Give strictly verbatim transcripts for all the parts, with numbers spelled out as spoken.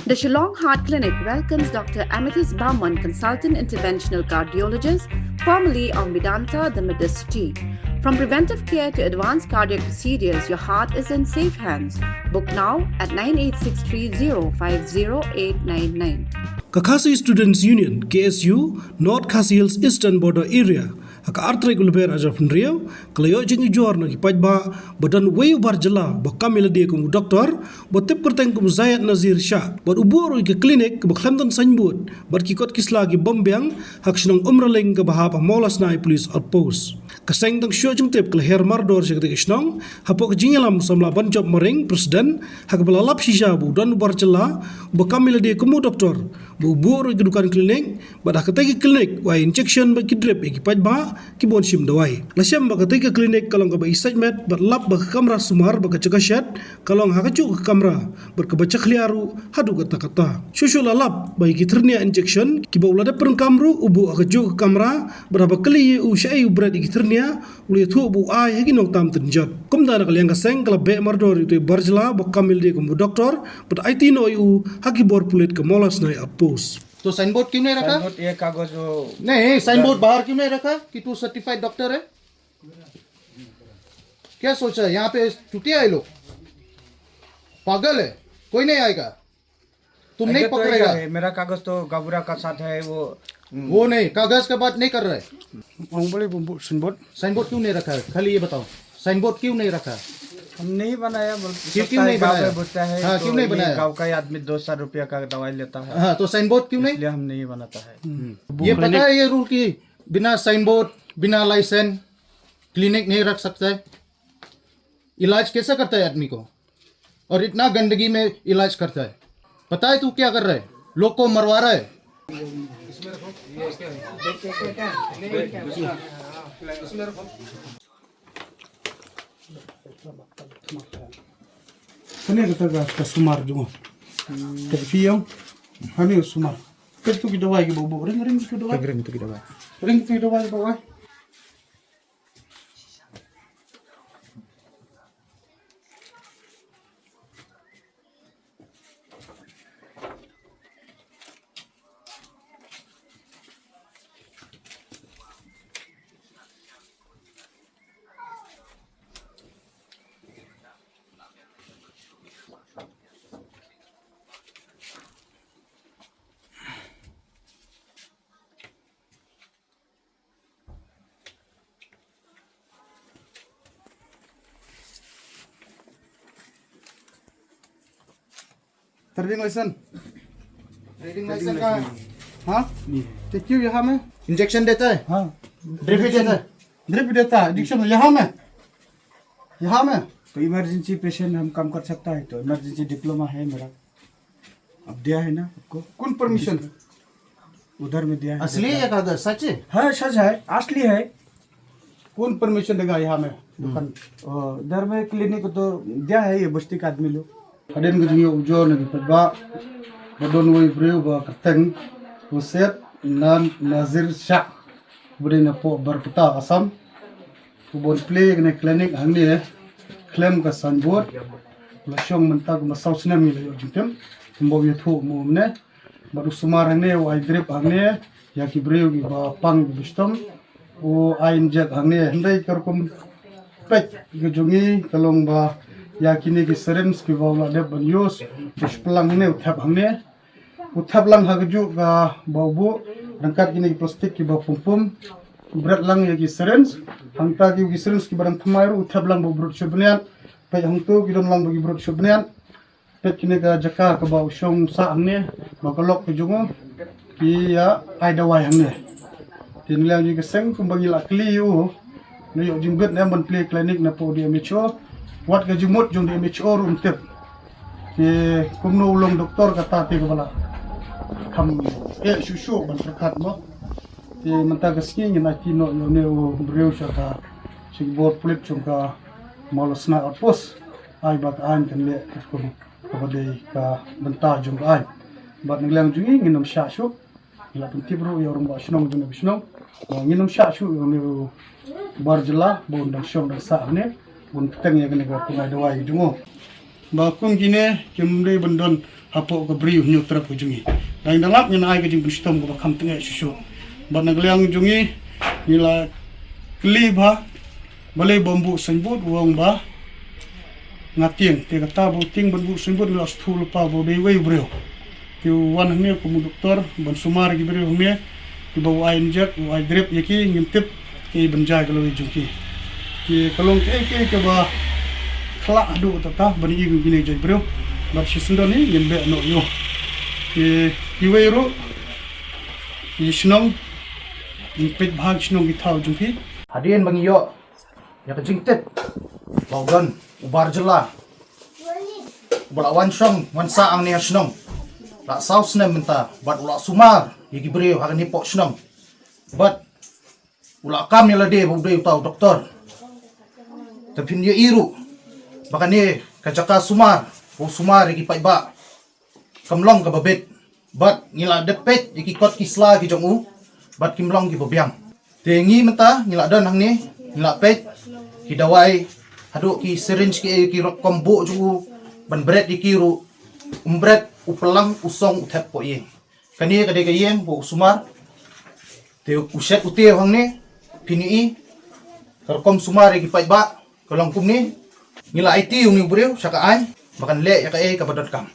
The Shillong Heart Clinic welcomes Doctor Amethyst Barman, Consultant Interventional Cardiologist, formerly of Medanta, the Medicity. From preventive care to advanced cardiac procedures, your heart is in safe hands. Book now at nine eight six three zero five zero eight nine nine. Ka Khasi Students Union, K S U, North Khasi Hills Eastern Border Area, ha ka artrek u lber ajar pynriew, ka la ïoh jingujor na ki paidbah ba don uwei u bar jylla ba kam ïa lade kum u doktor, ba tip kyrteng kum u Zayed Nazir Shah, bad u buh ruh ïa ka klinik kaba khlem don signboard bad ki kot ki sla ki bym biang, ha ka shnong Umraling kaba hap ha Mawlasnai Police Outpost. Ka seng dang shuh jingtip ka la her mardor sha katei ka shnong, hapoh ka jingïalam u samla Banjop Maring, President, ha kaba la lap shisha ba u don u bar jylla uba kam ïa lade kum u doktor, ba u buh ruh ïa ka dukan klinik, bad ha katei ka klinik u ai injection bad ki drip ïa ki paidbah kiba wan shim dawai. La shem ba katei ka klinik ka long kaba i sait met bad lap ba ka kamra sumar bad ka jaka shet ka long ha kajuh ka kamra bad kaba jakhlia ruh haduh katta katta. Shuh shuh la lap ba ïa ki thyrniah injection kiba u la dep pyndonkam ruh u buh ha kajuh ka kamra, bad haba kylli ïa u shaei u bret ïa ki thyrniah, u la ïathuh ba u ai ha ki nongtam tynjot. Kumta na ka liang ka seng ka la beh mardor ïa utei u bar jylla ba kam ïa lade kum u doktor, bad aiti noh ïa u ha ki bor pulit ka Mawlasnai Outpost. तो sign board क्यों नहीं रखा? Sign board, ये कागज वो नहीं, sign board बाहर क्यों नहीं रखा कि तू सर्टिफाइड डॉक्टर है? क्या सोचा है यहाँ पे? चुतिया है लोग, पागल है, कोई नहीं आएगा, तुम नहीं पकड़ेगा। मेरा कागज तो गाबुरा का साथ है, वो वो नहीं, कागज का बात नहीं कर रहा है। Ong balei bym buh signboard? Signboard क्यों नहीं रखा है? खाली ये बताओ, साइन बोर्ड क्यों नहीं रखा? हम नहीं बनाया, बोल क्यों, सकता क्यों है नहीं गाँव बनाया? में बोलता है, हाँ, तो क्यों नहीं ये बनाया? गाँव का ही आदमी दो सौ रुपया का दवाई लेता है। हाँ, तो साइन बोर्ड क्यों नहीं? इसलिए हम नहीं बनाता है। हम्म। ये पता है ये रूल कि बिना साइन बोर्ड, बिना लाइसेंस क्लिनिक नहीं रख सकता है? इलाज कैसे करता है आदमी को? और इतना गंदगी में इलाज करता है। पता है तू क्या कर रहा है? लोग को मरवा रहा है। Kane kata ka, ka sumar jong. Ka phi ong. Kane sumar. Ka tu ki dawai ki babu. Ring, ring tu ki dawai. Ring tu ki dawai. Ring tu ki dawai, dawai. Trading license। Trading licence कहाँ है? हाँ? नहीं है। तो क्यों यहाँ में? इंजेक्शन देता है? हाँ। ड्रिप भी देता है? ड्रिप भी देता है, इंजेक्शन यहाँ में? यहाँ में? तो इमरजेंसी पेशेंट हम काम कर सकता है, तो इमरजेंसी डिप्लोमा है मेरा। अब दिया है ना आपको। कौन परमिशन? उधर में दिया है। असली है कागज, सच है? हाँ, सच है, असली है। कौन परमिशन देगा यहाँ में दुकान? ओ, उधर में क्लिनिक तो दिया है ये बस्ती का आदमी लोग। Hadien ka jingïoh ujor na ki paidbah ba don uwei u briew ba kyrteng u Syed Nazir Shah, ba dei na poh Barpeta, Assam, u ba un plie ïa kane ka klinik hangne khlem ka signboard. La shong mynta kumba saw snem ngi la ïoh jingtip kumba u ïathuh mo mynne. Bad u sumar hangne, u ai drip hangne ïa ki briew kiba pang kiba shitom. U ai injek hangne, hynrei ka rukom peit ka jong ngi ka long ba ïa kine ki syringe kiba u la dep ban use, u shu plang hangne, u thep hangne. U thep lang ha kajuh kaba u buh ryngkat kine ki plastik kiba pum pum. U bret lang ïa ki syringe, hangta ki, ki syringe kiba dang thymmai ruh u thep lang ba u brut shuh bniat. Peit hangto ki don lang ba ki brut shuh bniat. Peit kine ka jaka kaba u shong sah hangne, ba ka lok ka jong u, ki ïa ai dawai hangne. Te na liang jong ka seng kumba ngi la kylli ïa u, u ïoh jingbit ne em ban plie klinik na poh D M H O, wat ka jingmut jong D M H O ruh ym tip. Te kumno u long doktor kata te kaba la kham eh shuh shuh ban pyrkhat mo. Te mynta ka sngi ngin aiti noh ïa une u briew sha ka, sha ki bor pulit jong ka Mawlasnai Outpost. Ai ba ka aiñ kan leh katkum kaba dei ka bynta jong ka aiñ. Bad na liang jong ngi ngin ym shah shuh. Ngi la pyntip ruh ïa u rangbah shnong jong ka shnong ba ngin ym shah shuh ïa une u bar jylla ba un dang shong dang sah hangne, ba un bteng ïa kane ka kumai dawai jong u. Ba kum kine kim dei ban don hapoh ka bri u Hynñiewtrep ka jong ngi. Dang da lap ngin ai ka jingpynshitom kaba kham tngeh shuh shuh. Bad na ka liang jong ngi ngi la kylli ba balei bym buh signboard, u ong ba nga tieng. Te kata ba u tieng ban buh signboard ngi la sngewthuh lypa ba u dei uwei u briew. Te u wan hangne kum u doktor ban sumar ïa ki briew hangne. Te ba u ai injek, u ai drip ïa ki, ngim tip kaei ban jia ïa ka lawei jong ki. Te ka long kaei kaei kaba khlad haduh katta ban ïohi kum kine ki jait briew. Bad shisien don hi ngin beh noh ïa u. Te kiwei ruh ki shnong, ngi peit bha ki shnong ki thaw jong phi. Hadien ba ngi ïoh ïa ka jingtip ba u don u bar jylla uba la wan shong wan sah hangne ha shnong la saw snem mynta bad u la sumar ïa ki briew ha kane hapoh shnong. Bad u la kam ïa lade ba u dei uta u doktor. Te phin ïohi ruh ba kane ka jaka sumar ba u sumar ïa ki paidbah kam long kaba bit. Bad ngi la dep peit ïa ki kot ki sla ki jong u bad kim long kiba biang. Te ngi mynta ngi la don hangne, ngi la peit ki dawai haduh ki syringe, ki, ki rukom buh jong u ban bret ïa ki ruh, um bret, u plang, u song, u thep hapoh ïing. Kane ka dei ka ïing ba u sumar. Te u shet u tiew hangne, phin ïohi ka rukom sumar ïa ki paidbah ka long kumne. Ngi la aiti ïa une u briew sha ka aiñ ba kan leh ïa kaei kaba donkam.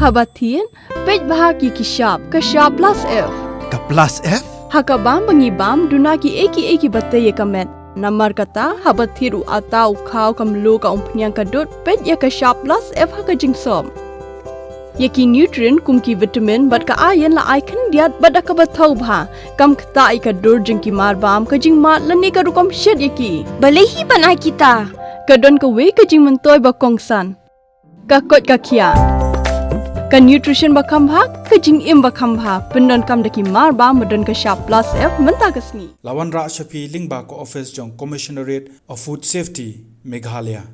Haba thied, peit bha ïa ki shap, ka shap plus F. Ka plus F? Ha ka bam ba ngi bam, duna kiei kiei kiba tei ïa ka met. Namar kata, haba thied u atta, u khaw, ka mluh, ka umphniang, ka dud, peit ïa ka shap plus F ha ka jingsop. Ïa ki nutrient kum ki vitamin bad ka iron la ai khyndiat bad da kaba thaw bha. Kam ktah ïa ka dur jong ki marbam, ka jingmad lane ka rukom shet ïa ki. Balei hi ban ai kita? Ka don kawei ka jingmyntoi ba kongsan. Ka koit ka khiah. Ka nutrition ba kham bha, ka jingim ba kham bha. Pyndonkam da ki marbam ba don ka shap plus F mynta ka sngi. La wanrah sha phi lyngba ka office jong Commissionerate of Food Safety, Meghalaya.